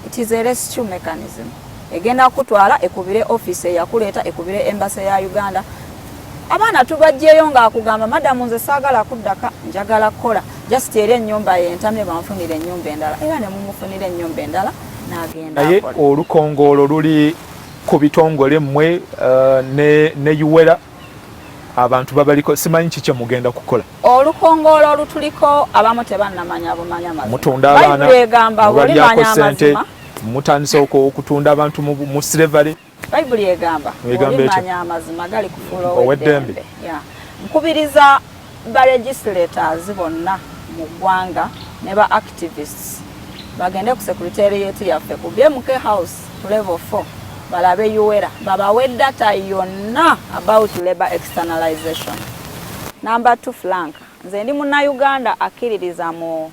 It is a rescue mechanism. Egenda kukutwala ekubire office eyakuleeta, ekubire embassy ya Uganda, abaana tubajjeyo. Ng'akugamba, "Madamu, nze saagala kuddaka, njagala kukola, just eri ennyumba yentamye, banfunire ennyumba endala," era ne mumufunira ennyumba endala n'agenda Naye akola. Olukongoolo luli ku bitongole mmwe ne UWERA, abantu babaliko, simanyi kiki mugenda kukola. Olukongoolo olutuliko, abamu tebannamanya bumanya mazima. Mutunda abaana, Bayibuli egamba mubalyako bw'olimanya ssente, amazima. Mutandise okutunda abantu mu slavery. Bayibuli egamba Egamba etya? olimanya amazima gali kufuula Ow'eddembe. ow'eddembe. Yeah. Nkubiriza ba legislators bonna mu ggwanga ne ba activists bagende ku secretariat yaffe ku BMK House ku level 4, balabe UWERA, babawe data yonna about labor externalization. Number 2, Frank, nze ndi munnayuganda akkiririza mu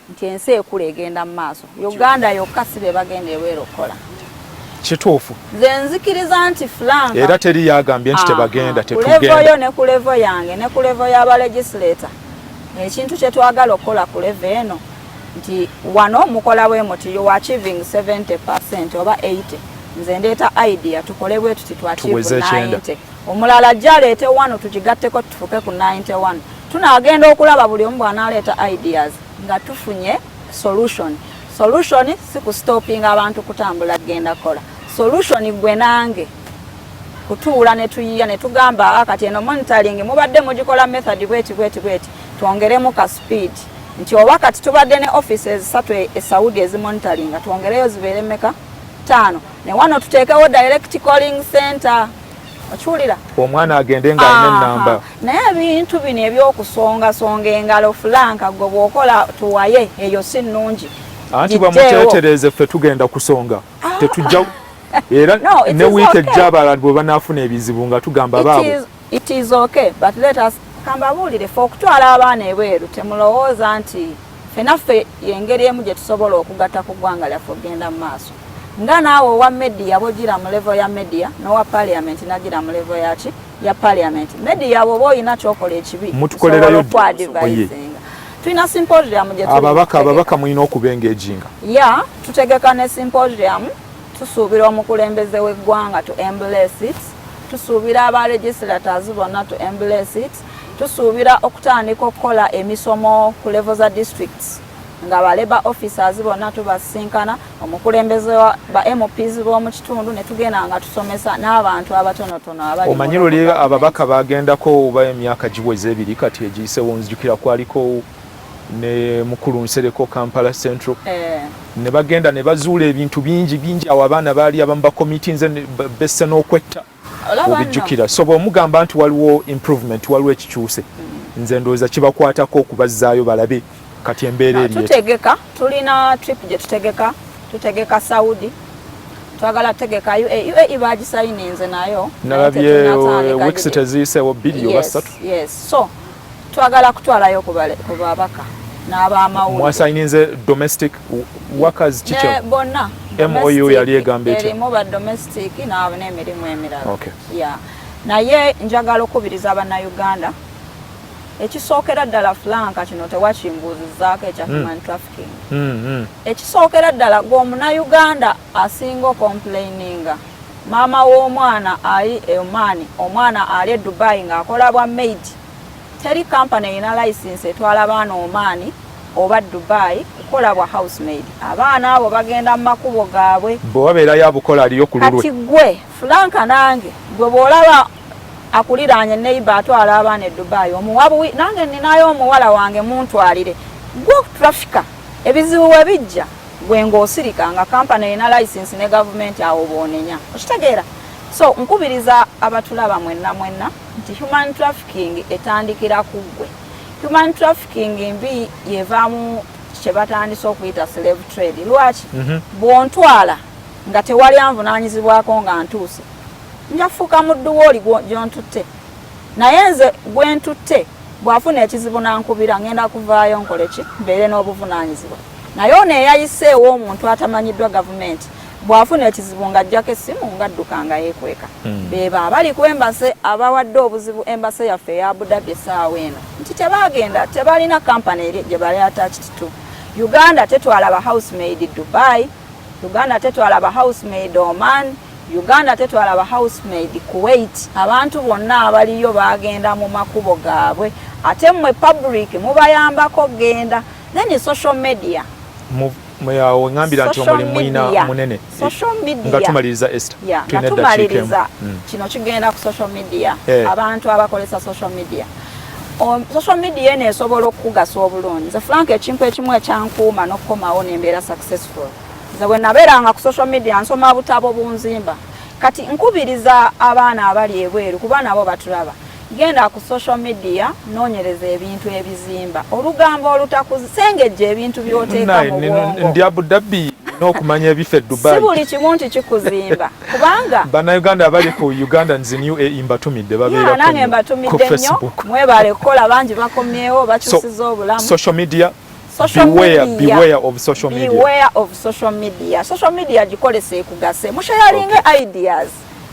nti ensi ekula egenda mu maaso. Uganda yokka si be bagenda ebweru okukola. Kituufu. Nze nzikiriza nti Frank, Era teri yagambye nti tebagenda. Ku level yo Tetugenda. ne ku level yange ne ku level y'abalegislator. Ekintu kye twagala okukola ku level eno nti wano mukola bwe muti, you are achieving 70% oba 80, nze ndeeta idea tukole bwe tuti, twachieve Tuweze 90. 90, omulala ajja aleete 1, tukigatteko tufuke ku 91. Tunaagenda okulaba buli omu bw'anaaleeta ideas nga tufunye solution. Solution si kustopinga abantu kutambula kugenda kukola. Solution gwe nange kutuula ne tuyiya ne tugamba, "Ah, kati eno monitoring mubadde mugikola method bweti bweti bweti, twongeremu ka speed," nti oba kati tubadde ne offices satu e Saudi ezimonitoringa, twongereyo zibeere meka? Ttaano. Ne wano tuteekewo direct calling center. Okiwulira? Omwana agende ng'alina ennamba. Naye ebintu bino ebyokusongasonga engalo, Franka, gwe bw'okola tuwaye, eyo si nnungi. Anti Gijjeewo. Bamukyetereze, ffe tugenda kusonga, tetujja era. No, it ne is wiiki okay. ejja abalala bwe banaafuna ebizibu nga tugamba It baabo. It is okay, but let us kambabuulire, fe okutwala abaana ebweru, temulowooza nti fenaffe yengeri emu gye tusobola okugatta ku ggwanga lyaffe okugenda mu maaso. Nga naawe owa media bwogira mu level ya media, n'owa parliament nagira mu level yaki? Ya parliament. Media bw'oba olina kyokola ekibi, Mutukolerayo osobola okwadvisinga. Tulina symposium gye tuli Ababaka, kutegeka. ababaka mulina okubengeejinga. Ya, tutegeka ne symposium. Tusuubira omukulembeze w'eggwanga to embrace it, tusuubira aba legislators bonna to embrace it, tusuubira okutandika okukola emisomo ku level za districts nga ba labour officers bonna tubasinkana, omukulembeze wa ba MPs b'omu kitundu, ne tugenda nga tusomesa n'abantu abatonotono abali mu Omanyi local luli government. ababaka bagendako oba emyaka giweze 2 kati egiyisewo, nzijukira kwaliko ne mukulu Nsereko, Kampala Central, ne bagenda ne bazuula ebintu bingi bingi. Awo abaana baali abamu bakomitinze besse n'okwetta. Olaba nno. Obijjukira? So bw'omugamba nti waliwo improvement, waliwo ekikyuse, nze ndowooza kibakwatako okubazzaayo balabe kati embeera eri etya. Tutegeka, tulina trip gye tutegeka. Tutegeka Saudi, twagala tutegeka UAE. UAE bagisayininze nayo. Nalabye naye tetunnatandika weeks teziyiseewo 2 oba 3. Yes, so twagala kutwalayo ku babaka n'abamawulire. Mwasayininze domestic workers kikyo? Ne bonna. MOU Domestic, yali egamba etya? Erimu ba domestic n'emirimu emirala. Yeah. Naye njagala okukubiriza Bannayuganda, ekisookera ddala, Franka, kino tewakimbuuzizaako, ekya human trafficking. Ekisookera ddala, gwe Omunnayuganda asinga ocomplaininga, maama w'omwana ali e Oman, omwana ali e Dubai ng'akola bwa maid. Teri kampany erina license etwala abaana Oman oba Dubai kukola bwa housemaid. Abaana abo bagenda mu makubo gaabwe. Bwe wabeerayo abukola, aliyo ku lulwe. Kati gwe Franka nange, gwe bw'olaba akuliraanye neighbor atwala abaana e Dubai, omuwabuwi, nange ninayo omuwala wange muntwalire. Gwe trafficker, ebizibu we bijja gwe ng'osirika nga kampany erina license ne gavumenti, awo boonenya. Okitegeera? So nkubiriza abatulaba mwenna mwenna nti human trafficking etandikira ku ggwe. Human trafficking mbi, yevaamu kye batandise okuyita slave trade. Lwaki? Bw'ontwala nga tewali anvunaanyizibwako nga ntuuse, njafuuka muddu wooli gy'ontutte. Naye nze gwe ntutte bw'afuna ekizibu nankubira, ngenda kuvaayo nkole ki? Mbeere n'obuvunaanyizibwa. Naye ono eyayiseewo omuntu atamanyiddwa gavumenti, bw'afuna ekizibu ng'ajjako essimu ng'adduka nga yeekweka. Beebo abali ku embassy abawadde obuzibu embassy yaffe eya Abu Dhabi essaawa eno nti tebagenda, tebalina kampany eri gye bali attached to. Uganda tetwala ba housemaid Dubai, Uganda tetwala ba housemaid Oman, Uganda tetwala ba housemaid Kuwait. Abantu bonna abaliyo bagenda mu makubo gaabwe, ate mmwe public mubayambako genda. Then social media. Awo ŋŋambira nti Social omulimu mulina media. munene. Social media. Nga tumaliriza, Esther, Ya, nga tulina eddakiika emu. tumaliriza, kino kigenda ku social media. Abantu abakozesa social media, social media eno esobola okukugasa obulungi. Nze Frank, ekintu ekimu ekyankuuma n'okukomawo nembeera successful, nze bwe nabeeranga ku social media nsoma butabo bunzimba. Kati nkubiriza abaana abali ebweru, kuba nabo batulaba, genda ku social media, noonyereza ebintu ebizimba, olugambo olutakuzi, sengejja ebintu by'oteeka Munnaye, mu bwongo. Ndi Abu Dhabi n'okumanya ebifo e Si Dubai. buli kimu nti kikuzimba, kubanga Bannayuganda abali ku Ugandans in UAE mbatumidde, Ya, babeerako nange nnyo ku mbatumidde nnyo. Facebook. Mwebale kukola, bangi bakomyewo, bakyusiza obulamu. Social media, Social beware, media. beware of social media. Beware of social media. Social media gikolese ekugase, musharinge ideas.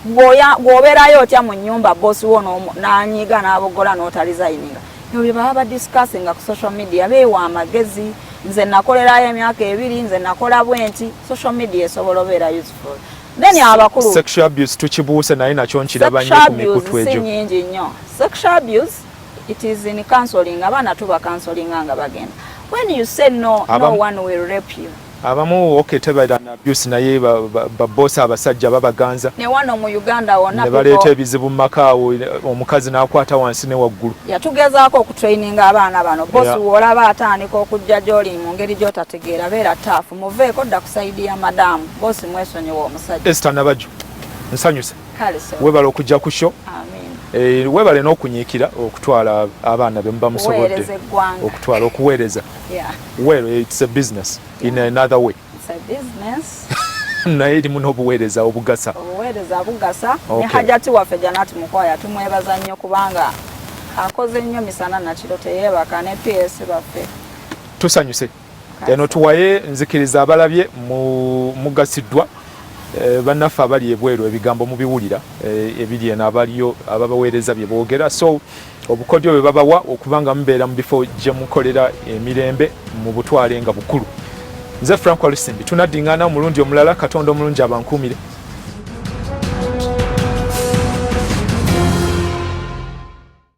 Bw'obeerayo otya mu nnyumba, bosi wo n'anyiga n'abogola n'otaresigninga, Ebyo baba badiscussinga ku social media, beewa amagezi. Nze nakolerayo emyaka 2, nze nakola bwenti. Social media esobola obeera useful. Then abakulu, sexual abuse tukibuuse, naye nakyo nkiraba nnyo ku mikutu egyo. Nyingi nnyo sexual abuse. It is in counseling, abaana tuba counseling nga bagenda. When you say no, no one will rape you. Abamu, okay, tebaira na abuse, naye babosi abasajja babaganza. Ne wano mu Uganda wonna. Ne baleeta ebizibu mu maka awo, omukazi n'akwata wansi ne waggulu. Yatugezaako okutraininga abaana bano. Bosi wolaba atandika okujja gy'oli mu ngeri gy'otategeera, beera tough, muveeko, dda ku side ya madamu. Bosi mwesonyiwa omusajja. Esther Nabajjo, nsanyuse. Webale okujja ku show. Webale n'okunyiikira okutwala abaana be muba musobodde okutwala okuweereza. Well, it's a business in another way. It's a business. Naye erimu n'obuweereza obugasa. Obuweereza bugasa. Ne Hajati waffe Janati Mukwaya tumwebaza nnyo, kubanga akoze nnyo misana nakiro, teyeebaka, ne PS baffe. Tusanyuse. Eno tuwaye, nzikiriza abalabye mugasiddwa. Bannaffe abali ebweru, ebigambo mubiwulira ebiri eno, abaliyo ababaweereza bye boogera. So obukodyo bwe babawa okuba nga mubeera mu bifo gye mukolera emirembe, mu butwale nga bukulu. Nze Frank Walusimbi, tunaddingana omulundi omulala. Katonda omulungi abankuumire.